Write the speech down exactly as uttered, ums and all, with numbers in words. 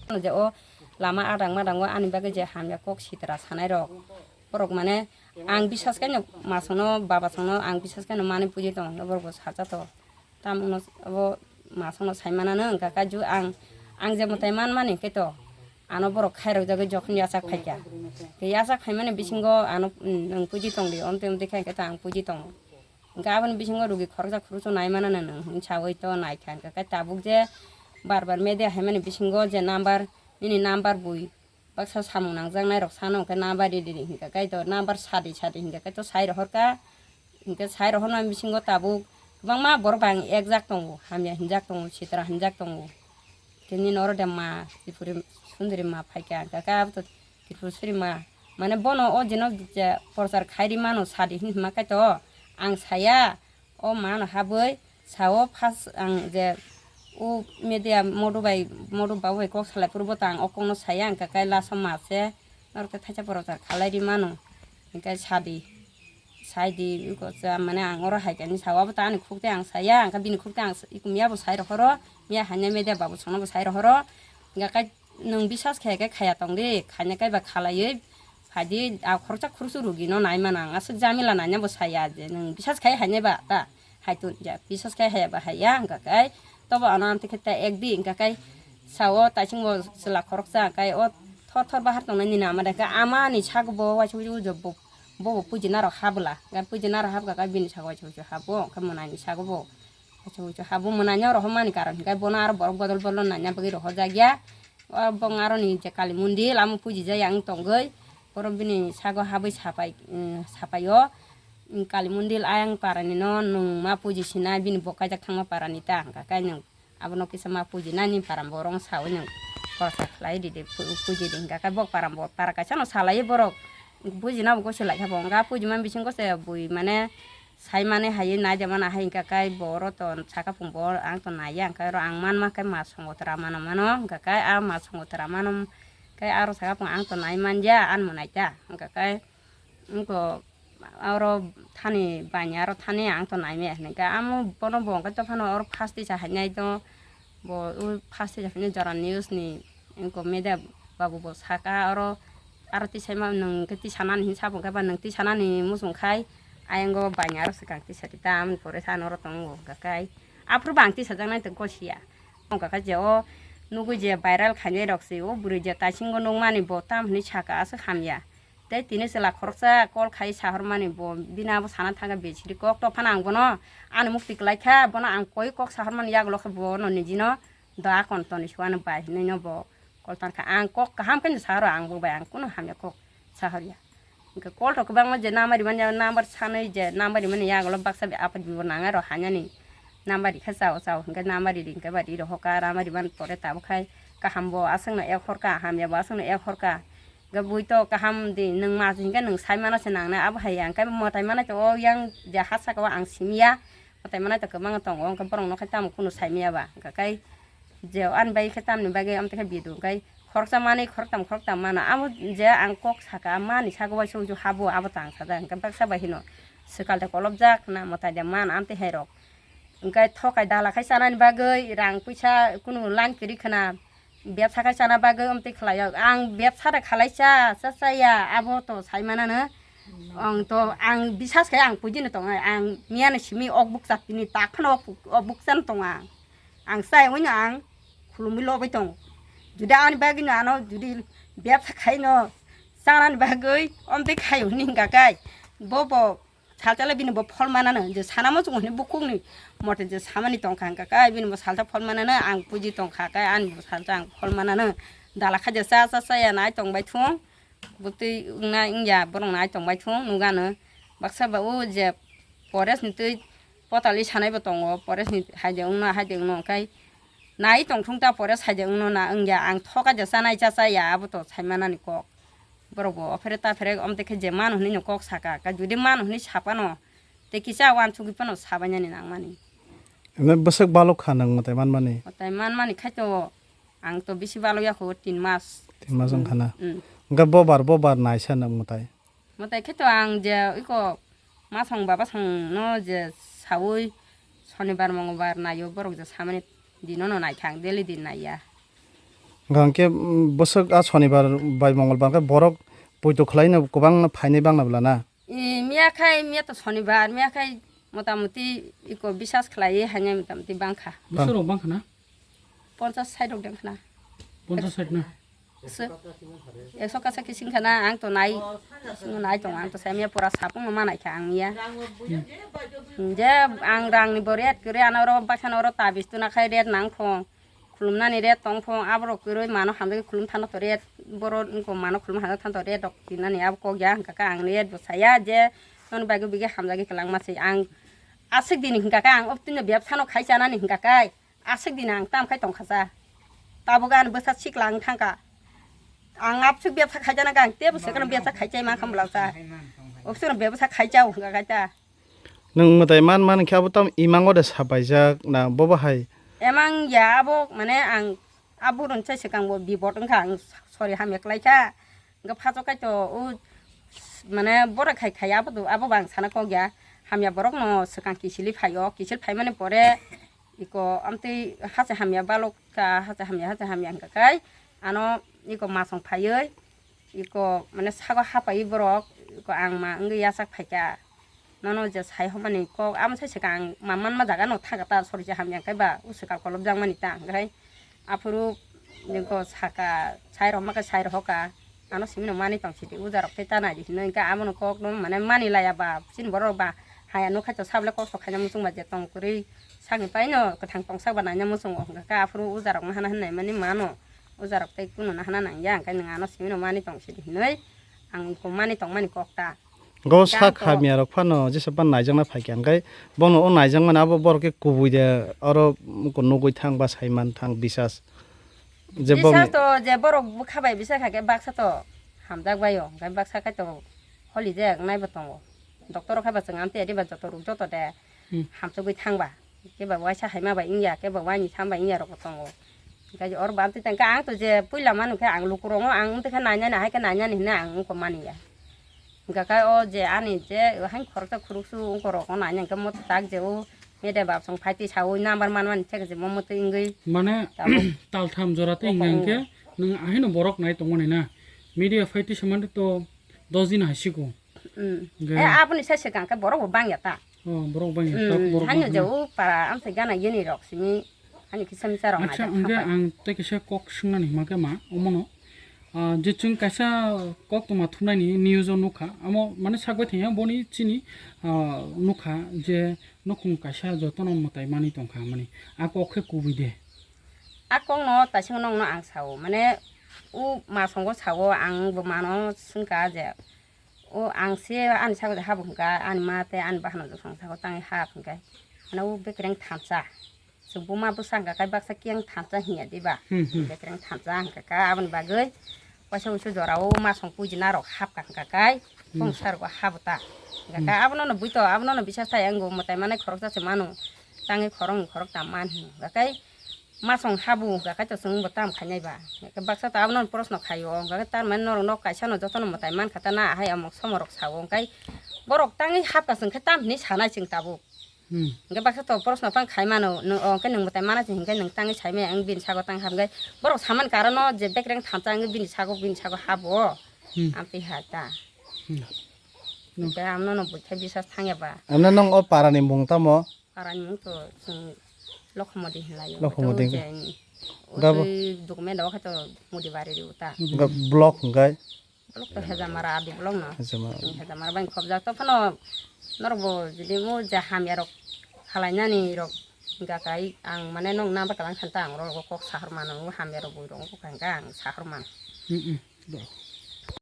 Je o lama adang madango ani bagwi je hamya kok sitra sanai rok, borok mane ang bisas khaino masongno, babasongno ang bisas khaino manwi puji tongo, borok bo sacha to. Tamno abo masongno sai manano, hwnkha khe ju ang, ang je mwtai man mani khe to ano borok khairok jagwi jokhon yachak phaikha. Khe yachak phaimani bisingo ano, mm, nwng puji tongdi, omtwi omtwi khe khe to ang puji tongo. Hwnkhe aboni bisingo rugi khoroksa khoroksa nai manano nwng hinwi sawi to naikha, hwnkha khe tabuk je bar bar media haimani bisingo je number, nini number bui baksa samung nangjaknai rok sano hwnkhe number ridi hwnkha khe to number sadi sadi hwnkha khe to sai rohorkha. Hwnkhe sai rohorma bisingo tabuk kwbangma borok bai ang ekjak tongo, hamya hinjak tongo, sitra hinjak tongo. Tini noro de ma Tripuri sundri ma phaikha hwnkha khe abo to Tripuri suri ma, mane bono o jeno je prochar khairi mano sadi hinma khe to ang saya. O mano habwi sao, first ang je o media modu bai, modu babu bai kok salai phuru bo ta ang o kokno saya, hwnkha khe last o ma se norok tei thaisa prochar khalai ri mano, hwnkhe sadi, saidi, iko cha, mane ang oro hai khe sao, abo ta ani khuk tei ang saya, hwnkhe bini khuk tei ang iko miya bo sai rohoro, miya haino media babu songno bo sai rohoro, hwnkha khe nwng bisas khe khe khaya tong di, khaina khe ba khalaiwi phai di, a khoroksa khoroksa rugi no nai mano ang, aswk jamila naina bo saya je nwng bisas khai hainai ba ta. Hai tun ja, bisas khai haya ba haya, hwnkha khe tobo ano amtwi khe ta ek di, hwnkha khe sao taising bo chwla khoroksa, hwnkha khe o thor thor bahar tongnai nini ama de, hwnkha khe ama ni sago bo waisa waisa ujo bo, bo bo puji naro habla, hwnkha khe puji naro habkha khe bini sago waisa waisa habo, hwnkha khe mwnai ni sago bo waisa waisa habo, mwnai no rohor mani karon hwnkha khe bono aro borok bodol bodol naina bagwi rohor jak ya. O bong aro ni je Kali mondir amo puji jai ang tongwi, borok bini sago habwi sapai, mm, sapai o. Kali mondir ayang para ni no nwng ma puji sina bini bo kaijak thangma para ni ta, hwnkha khe nwng abono kisa ma puji nani para borok sawi nwng khoroksa khlai ridi pu-, puji di, hwnkha khe bo para bo para kaisa no salai borok puji na bo gosi lai kha bo, hwnkha puji ma bisingo se bui mane sai mani hai nai de mana hai, hwnkha khe bo oro to saka phung bo ang to nai ya, hwnkha oro ang man ma khe ma songo tra mano mano, hwnkha khe a ma songo tra mano khe aro saka phung ang to nai man ya, ang mwnai ta, hwnkha khe wngko oro thani bani aro thani ang to nai maya hinwi khe amo bono bo hwnkhe to phano oro first tisa hai nai to bo o first tisa phano jora news ni wngko media babu bo saka oro aro tisaima nwng khe tisanani hinwi sabo hwnkhe ba nwng tisanani muchung khai ayang o bani aro swkang tisa di ta, amoni pore sa noro tongo hwnkha khe aphuru bo ang tisajaknai tong kosiya. Wngkha khe je o nugui je viral khainai rok se o bwrwi je taisingo nukmani bo tam hinwi saka aswk hamya. Tei tini chwla khoroksa call khai sahormani bo bini abo sana thangkha besiri kok to phano ang bono ani mukti kwlai kha, bono ang koi kok sahormani yagulo khe bono nijino da kon toni suana bai hinwi no bo call tangkha. Ang kok kaham khe sahoro ang bo bai ang kunu hamya kok sahorya. Hwnkhe call rok kwbangma je number rimani, number sanwi je number rimani yagulo baksa bi aphuru bo nangai rok hainani number rikha chao chao hwnkhe number ridi hwnkhe ba ri rohorkha number rimani pore tabuk khai kaham bo aswkno ek horkha hamya bo aswkno ek horkha. Hwnkhe bui to kaham di nwng mas hwnkhe nwng sai mano se nangnai abo hai ya hwnkhe mwtai manai to o yang je ha saka o ang simiya mwtai manai to kwbangma tongo hwnkhe borok no khai tamo kunu sai maya ba hwnkhe kai je ani bai khe tamni bagwi amtwi khe video hwnkhe khoroksa manwi khoroktam khoroktam mano amo je ang kok saka mani sago bai song habo abo to ang sajak hwnkhe baksa bai hino swkal de kolobjak na mwtai de man amtwi hai rok hwnkhe thokai dala khai chanani bagwi rang puisa kunu line kwrwi khwna. Bebsa khai chana bagwi amtwi khlaio. Ang bebsa da khalaisa, cha chaya, abo to sai manano. Ang to, ang bisas khai ang puji no tongo. Ang miya no simi ok bukcha tini tak phano ok buk-, ok bukcha no tongo ang. Ang chai wino ang khulumwi lobwi tongo. Judi ani bagwi no ano judi bebsa khai no chanani bagwi amtwi khai hwnwi hwnkha kai. Bo bo Salsa le bini bo phol manano, je sana muchungo hwnwi bukhukni mote je samani tongkha hwnkha khe, bini bo salsa phol manano, ang puji tongkha khe, ani bo salsa ang phol manano. Dala khaija cha cha cha ya nai tongbai thung, bwtwi wngna wngya borok nai tongbai thung, nugano. Baksa ba o je Forest ni twi potali sanai bo tongo, Forest ni haide wngno, haide wngno hwnkhe nai tongthung ta, Forest haide wngno na wngya, ang thoka je chanai cha cha ya, abo to sai manani kok. Borok bo ophere taphere omtwi khe je mano hwnwi no kok saka, ka judi mano hwnwi sapano, tei kisa wansugwi phano sabainani nangmani. Eno bwswk balok kha nwng mwtai manmani? Mwtai manmani khai to ang to bisi balok ya kho, tin mas. Tin mas wng khana? Mm. Hwnkhe bobar bobar naisa nwng mwtai? Mwtai khe to ang je iko masong babasong no je saui Sonibar Mongolbar naio, borok je samani dino no naikha ang, daily din naiya. Hwnkhe, mm, bwswk a sonibar bai mongolbar khe borok poito khlaino kwbangma phainai bangna bwla na? I miya khai, miya to sonibar, miya khai motamoti iko bisas khlaiwi hainai motamoti bangkha. Bangkha. Bwswk rok bangkha na? Ponchas sait rok dengkha na. Ponchas sait na? Ekso, ekso kasa kising khana ang to nai, nai tong ang to sai miya pura sapung no manai kha ang miya. Hmm. Je ang rang ni bo ret kre ano oro baksa no oro tabis tuna khai ret nang khong. Khulumnani ret tong phung, aborok kwrwi mano hamjagwi khulum thangno to ret, borok wngkha mano khulum hamjak thangno to ret rok tinani abo kok ya hwnkha khe ang ret bo saya je noni bagwi bigi hamjagwi kwlangma se ang aswk dini hwnkha khe ang obtwino bebsa no khai chanani hwnkha khe aswk dini ang tam khai tongkha cha tabuk ani bwsa sikla wng thangkha ang abswk bebsa khai chana khe ang tei bwswk kheno bebsa khai chai mankha bwlao cha obswk no bebsa khai chao hwnkha khe ta. Nwng mwtai man man khe abo tamo imango de sapaijak na bobo hai? Emang ya abo mane ang aboroni chai swkang bo bipot wngkha ang sori hamya kwlai kha. Hwnkhe phaso kaitor o mane borok khai khai abo do abo bo ang sana kok ya. Hamya borok no swkang kisili phaio, kisil phaimani pore iko amtwi hache hamya balok kha, hache hamya, hache hamya hwnkha khe ano iko masong phaiwi iko mane sago hapai borok iko ang ma wngwi yachak phaikha. Nono je sai hokmani kok amo sai swkang ma manma jaga no thangkha ta sori je hamya khe ba o swkang kolobjakmani ta hwnkhe aphuru iko saka sai rokma khe sai rohoka ano simi no mani tong sidi uja rok tei ta nai di hinwi hwnkhe amo no kok no mane mani laya ba chini borok ba haya nukha to sabole kok sok khaina muchung ba je tong kwrwi sakni paino kwthang tongsak ba naina muchungo hwnkhe aphuru uja rok ma hana hinwi mani mano. Ujarok tei kunu nahana nangya, hwnkhe nwng ano simi no mani tong sidi hinwi ang iko mani tongmani kok ta. Go Hwnkhe sak ang to hamya rok phano jesa pan naijakna phaikha, hwnkhe bono o naijakmani abo borok khe kubui de, oro nugui thang ba sai man thang bisas. Je bong Bisas to je borok bwkha bai bisa kha khe baksa to hamjak bai o, hwnkhe baksa khai to holi jek nai bo tongo. Doctor rok hai ba chwng amtwi adi ba joto ruk joto de Hmm. hamsugui thang ba. Kebo waisa haima bai wngya, kebo waini tham bai wngya rok bo tongo. Hwnkhe oro bo amtwi tang khe ang to je puila manu khe ang luku rongo ang wngtwi khe nainani hai khe nainani hinwi ang wngkha mani ya. Hwnkha khe o je ani je hain khoroksa khuruksu wngkha rok o naina hwnkhe moto tak je o mede bab song phaitwi saui number manmani thek je mo moto wngwi Mane tabuk taltham jora twi wngkha wngkha hwnkhe o. Nwng ahino borok nai tongmani na. Media phaitwi samani to dos din hai siko. Mm. Ge- Eh, aboni sai swkang khe borok bo bangya ta. Oh, borok bangya ta, Mm, borok hanya bangya. Je o para amsai gana yeni rok simi, hani kisa misa rok Acha, naijak hwnkhe hapha. Ang tei kisa kok swngnani hima khe ma, omono. Ah, je chwng kaisa kok tongma thumnaini news o nukha, amo mane sakbai thangya boni chini, ah, nukha je nukhung kaisa jotono mwtai manwi tongkha hwnmani. A kok khe kubui de. A kok no taising nokno ang sao, mane o masongo sao ang bo mano swngkha je O ang se ani sago de habo hwnkha, ani ma tei ani bahanok jwk song sago tangwi hap hwnkhe. Ano o bekereng thansa. Chwng buma bwsa hwnkha khe baksa kiyang thansa hinya diba? Hmm, hmm. Bekereng thansa hwnkha khe aboni bagwi waisa wuisu jorao masong puji narok hapkha hwnkha khe Hmm. Khong sarogo habo ta. Hwnkha khe Hmm. Abono no buito, abono no bisas thai ang bo mwtai manai khoroksa se mano. Tangwi khorok khorok ta man hwnkha khe Masong habu hwnkha khe to chwng bo tam khainai ba. Hwnkhe baksa to abono proshno khaio, hwnkha khe tar mane norok nok kaisa no jotono mwtai mankha ta na, ahai amok somorok sao, hwnkhe borok tangwi hapkha chwng khe tam hinwi sanai chwng tabuk. Hmm. Hwnkhe baksa to proshno phang khai mano, nwng o hwnkhe nwng mwtai mana se hwnkhe nwng tangwi sai maya, ang bini sago tang hap hwnkhe borok samani karon no je bekereng thansa wngwi bini sago, bini sago habo. Hmm. Amtwi hai ta. Hmm. Hwnkhe amno no buikhe bisas thangya ba. Amno nwng o para ni mung tamo? Parani mung to chwng Lokhomodi hinlaio. Lokhomodi. Oto je, Gabo. Otwi document o khe to Modi bari ri uta. Ga-, block hwnkhe? Block to Hejamara, Adi block no. Hejamara. Chwng Hejamara bai khobjak. To phano norok bo jodi mo je hamya rok khalainani rok hwnkha khe ang mane nong number kalang khan ta ang rok kok sahor mano, hamya rok bui rok wngkha khe ang sahor mano. Mm, mm. Do.